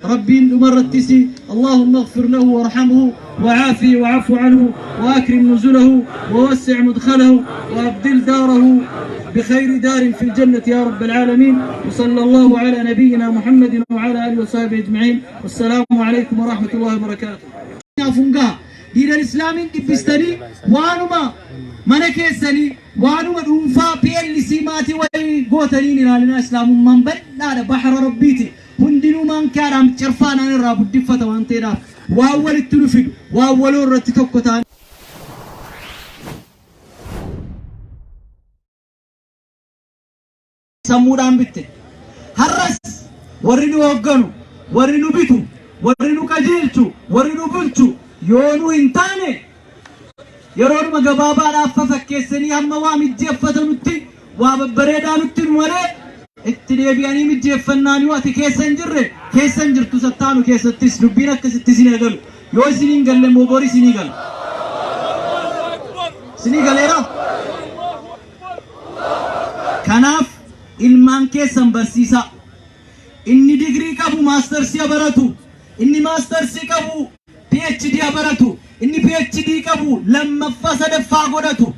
Rabbiin dhumarrattis Allahumma ighfir lahu warhamhu wa'aafihi wa'afu anhu wa'akrim nuzulahu wawassi' mudkhalahu wa'abdil daarahu بخير دار في الجنة يا رب العالمين، وصلى الله على نبينا محمد وعلى آله وصحبه أجمعين، والسلام عليكم ورحمة الله وبركاته. Fungaa diinal islaamiin dhibbistanii waanuma mana keessanii waanuma dhuunfaa PLC maatii wayii gootaniin ilaalinaa. Islaamummaan bal'aadha, bahara rabbiiti. Hundinuu maankaadhaan cirfaanaan irraa buddiffata waan ta'eedhaaf waan walitti nu fidu waan waloo irratti tokko ta'an. Sammuudhaan bitte. Har'as warri nu hoogganu, warri nu bitu, warri nu qajeelchu, warri nu bulchu yoo nu hin taane, yeroodhuma gabaabaadhaaf fafakkeessanii hamma waa mijjeeffatanutti waa babbareedaa nutti nu malee, itti deebi'anii mijjeeffannaan yoo ati keessa hin jirre, keessa hin jirtu sattaanu keessattis dubbiin akkasitti isin eegalu. Yoo isin hin galle immoo bori isinii gala. Isinii galeera? Kanaaf ilmaan keessan barsiisaa. Inni digirii qabu maastarsii baratu. Inni maastarsii qabu PhD baratu. Inni PhD qabu lammaffaa sadaffaa godhatu.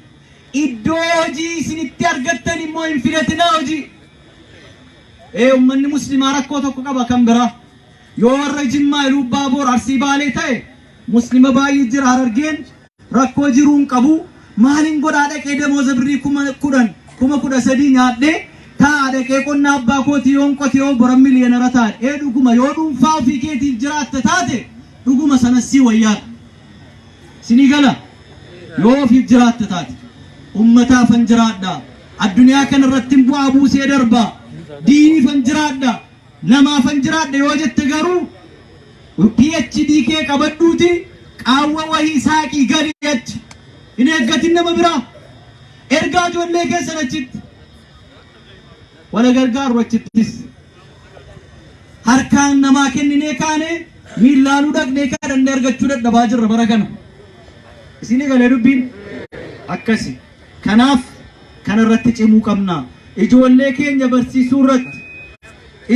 Iddoo hojii isinitti argattan immoo hin filatinaa hojii. Ee, uummanni muslimaa rakkoo tokko qaba kan biraa. Yoo warra Jimmaa, Iluu Abbaa, Arsii, Baalee ta'e muslima baay'ee jira. Harargeen rakkoo jiruu hin qabu. Maaliin godhaa dhaqee damooza birrii 10,000, 13,000 nyaadhee taa'a dhaqee qonnaa abbaa kootii yoon qote yoo boran miliyoonara ta'a. Ee, dhuguma yoo dhuunfaa ofii keetiif jiraatte taate dhuguma sanas sii wayyaadha. Sinii gala? Yoo ofiif jiraatte taate, ummataafan jiraadha. Addunyaa kana irratti bu'aa buusee darba. Diiniifan jiraadha. Namaafan jiraadha yoo jette garuu PhD kee qabadhuuti qaawwa wahii saaqii gali achi. Hin eeggatin nama biraa. Ergaa ijoollee keessan achitti. Wala gargaaru achittis. Harkaan namaa kenninee kaane miillaanuu dhaqnee kadhannee argachuu dadhabaa jirra bara kana. Isinii galee dubbiin? Akkasi. Kanaaf kanarratti cimuu qabna. Ijoollee keenya barsiisuu irratti.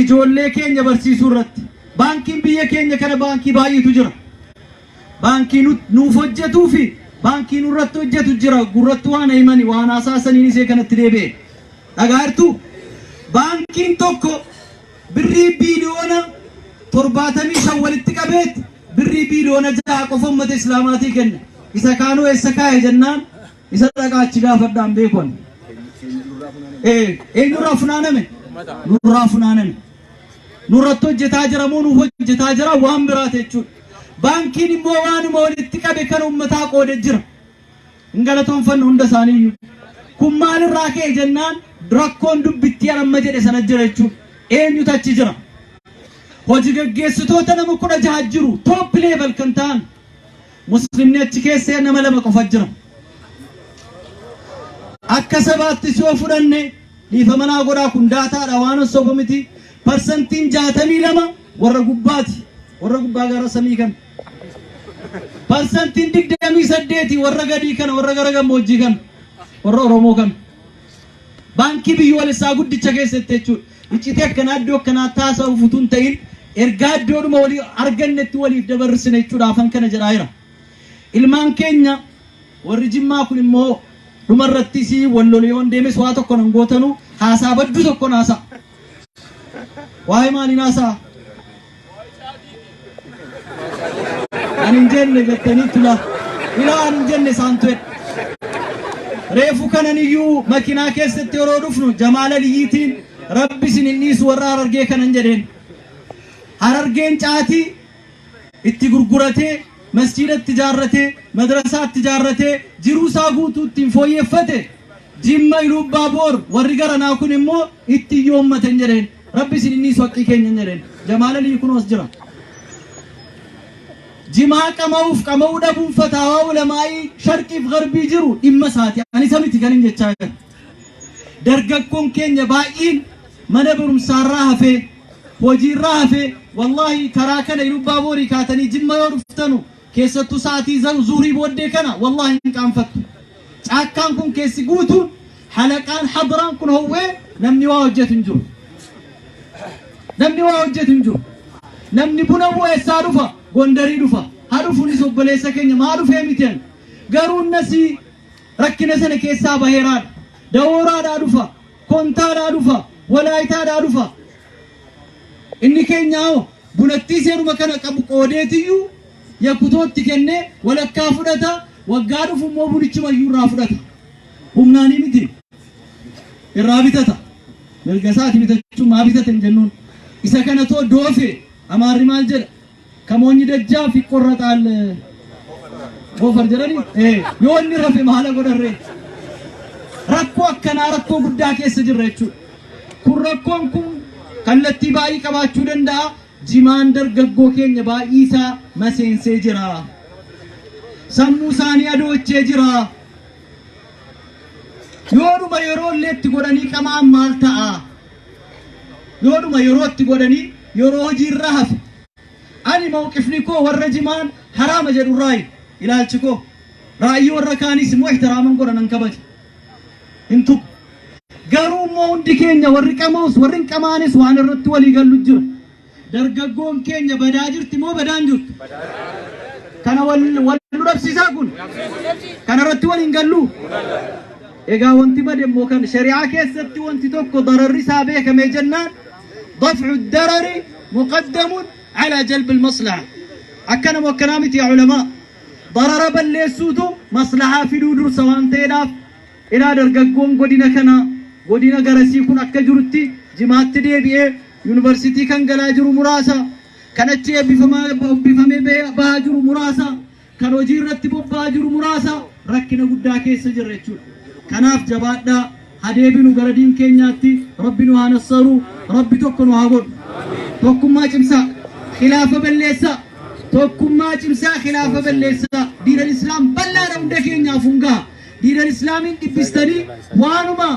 Ijoollee keenya barsiisuu irratti. Baankiin biyya keenya kana baankii baay'eetu jira. Baankii nuuf hojjetuu fi baankii nurratti hojjetu jira. Gurratti waan himani waan hasaasaniin isee kanatti deebi'e. Dhagaa jirtuu? Baankiin tokko birrii biiliyoona 75 walitti qabeet birrii biiliyoona 6 qofa uummata islaamaatii kenna. Isa kaanuu eessa kaa'e jennaan isa dhaqaa achi gaafadhaan beekon. Eenyurraa funaaname? Nurraa funaaname. Nurratti hojjetaa jira moo nuuf hojjetaa jira waan biraati jechuudha. Baankiin immoo waanuma walitti qabe kan uummataa qoode jira. Hin galatoonfannu hunda isaaniiyyuu. Kun maalirraa ka'e jennaan rakkoon dubbittii amma jedhe sana jira jechuudha. Eenyutu achi jira? Hojii gaggeessitoota nama 16 jiru, top level kan ta'an. Muslimni achi keessa nama lama qofa jira. Akka sabaattis yoo fudhanne, dhiifama naa godhaa, kun daataadha, waan soba miti. 62% warra gubbaati. Warra gubbaa gara samii kana. 28% warra gadii kana, warra gara gammoojjii kana. Warra Oromoo kana. Baankii biyyoolessaa guddicha keessatti jechuudha. Iccitii akkanaa iddoo akkanaa taasisuuf utuu hin ta'in ergaa iddoodhuma walii argannetti waliif dabarsine jechuudha, afan kana jedhaa jira. Ilmaan keenya warri Jimmaa kun immoo dhumarrattis wal lole yoon deemes waa tokko nan gootanu, haasaa badduu tokko haasaa. Waa'ee maaliin haasaa? Ani hin jenne jettanii tula. Ilaa, ani hin jenne, isaantu jedhe. Reefu kanan iyyuu makinaa keessatti yeroo dhufnu Jamaala Liyyiitiin Rabbi isin hin dhiisu warra Harargee kanan jedheen. Harargeen caatii itti gurguratee, masjiidatti ijaarratee, madrasaatti ijaarratee, jiruu isaa guutuu ittiin fooyyeffate. Jimma, Iluubbaa Boor warri garanaa kun immoo itti yoommatan jedheen. Rabbi isin hin dhiisu haqqii keenya jedheen. Jamaala Liyyi kunoos jira. Jimaa qama'uuf qama'uu dhabuun fataawaa ulamaa'ii sharqiif garbii jiru dhimma isaati. Ani isa miti kan hin jechaa jiru. Dargaggoon keenya baay'een mana barumsaarraa hafee, hojiirraa hafee, wallaahi karaa kana Ilubbaa Boorii kaatanii Jimma yoo dhuftanu, keessattuu sa'aatii zuhrii booddee kana, wallaahi hin qaanfattu. Caakkaan kun keessi guutuun halaqaan hadraan kun howwee namni waa hojjetu hin jiru. Namni waa hojjetu hin jiru. Namni buna bu'u eessaa dhufa? Gondarii dhufa. Haa dhufuunis obboleessa keenya maa dhufee miti ani. Garuu innasii rakkina sana keessaa baheeraadha. Dawooraadhaa dhufa. Kontaadhaa dhufa. Walaayitaadhaa dhufa. Inni keenya hoo bunattii seeruma kana qabu qoodeetiyyuu yakutootti kennee walakkaa fudhata. Waggaa dhufu immoo bunichumayyuu irraa fudhata. Humnaanii miti. Irraa bitata. Mirga isaati bitachuu maa bitata hin jennuun. Isa kana too doofe Amaarri maal jedha? ከሞኝ ደጃፍ ይቆረጣል ጎፈር jedhani yoo inni rafe maala godharree? Rakkoo akkanaa, rakkoo guddaa keessa jirra jechuudha. Kun rakkoon kun kallattii baay'ee qabaachuu danda'a. Jimaan dargaggoo keenya baay'ee isaa maseensee jira. Sammuu isaanii adoochee jira. Yoodhuma yeroo illee itti godhanii qamaan maal ta'a? Yoodhuma yeroo itti godhanii yeroo hojii irra hafe. Ani mawqifni koo warra jimaan haraama jedhurraayi ilaalchi koo. Raayyii warra kaanis immoo ihtiraaman godha, nan kabaja. Hin tuqu. Garuu immoo hundi keenya, warri qamaus warri hin qamaanis, waan irratti walii gallu jira. Dargaggoon keenya badaa jirti moo badaan jirtu? Kana wal wal nu dhabsiisaa kun? Kana irratti wal hin gallu? Egaa wanti bade immoo kan shari'aa keessatti wanti tokko dararri isaa beekamee jennaan, دفع الضرر مقدم على جلب المصلحة. Akkana moo akkanaa miti yaa ulamaa? Darara balleessuutu maslahaa fiduu dursa waan ta'eedhaaf, ilaa dargaggoon godina kana, godina garasii kun akka jirutti jimaatti deebi'ee yuunivarsiitii kan galaa jiru muraasa, kan achi eebbifamee bahaa jiru muraasa, kan hojii irratti bobba'aa jiru muraasa. Rakkina guddaa keessa jirra jechuudha. Kanaaf jabaadhaa, hadeebinu gara diin keenyaatti. Rabbi nu haa nassaru, Rabbi tokko nu haa godhu. Tokkummaa cimsaa, khilaafa balleessaa. Tokkummaa cimsaa, khilaafa balleessaa. Diinal Islaam bal'aadha, hunda keenyaaf hungaa. Diinal Islaamiin dhibbistanii waanuma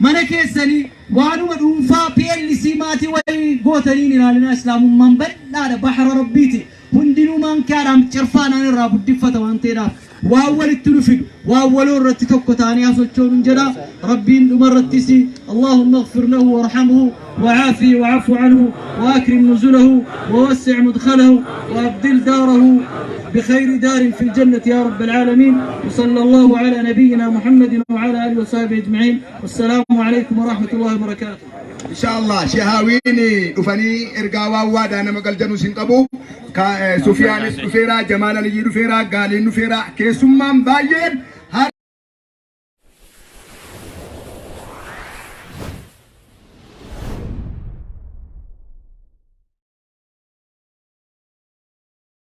mana keessanii, waanuma dhuunfaa PLC maatii wayii gootaniin ilaalinaa. Islaamummaan bal'aadha, bahara Rabbiiti. Hundinuu maankiyaadhaan cirfaadhaan irraa buddiffata waan ta'eedhaaf, waan walitti nu fidu, waan waloo irratti tokko ta'anii hasochoonuun jedha. Rabbiin dhuma irrattis اللهم اغفر له وارحمه وعافه واعف عنه وأكرم نزله ووسع مدخله وأبدل داره بخير دار في الجنة يا رب العالمين. وصلى الله على نبينا محمد وعلى آله وصحبه أجمعين، والسلام عليكم ورحمة الله وبركاته. Inshallah shehaawiin dhufanii ergaa waan waadaa nama galchanus hin qabu. Sufiyaanis dhufeera, Jamaal Aliyyi dhufeera, Gaaliin dhufeera. Keessummaan baay'een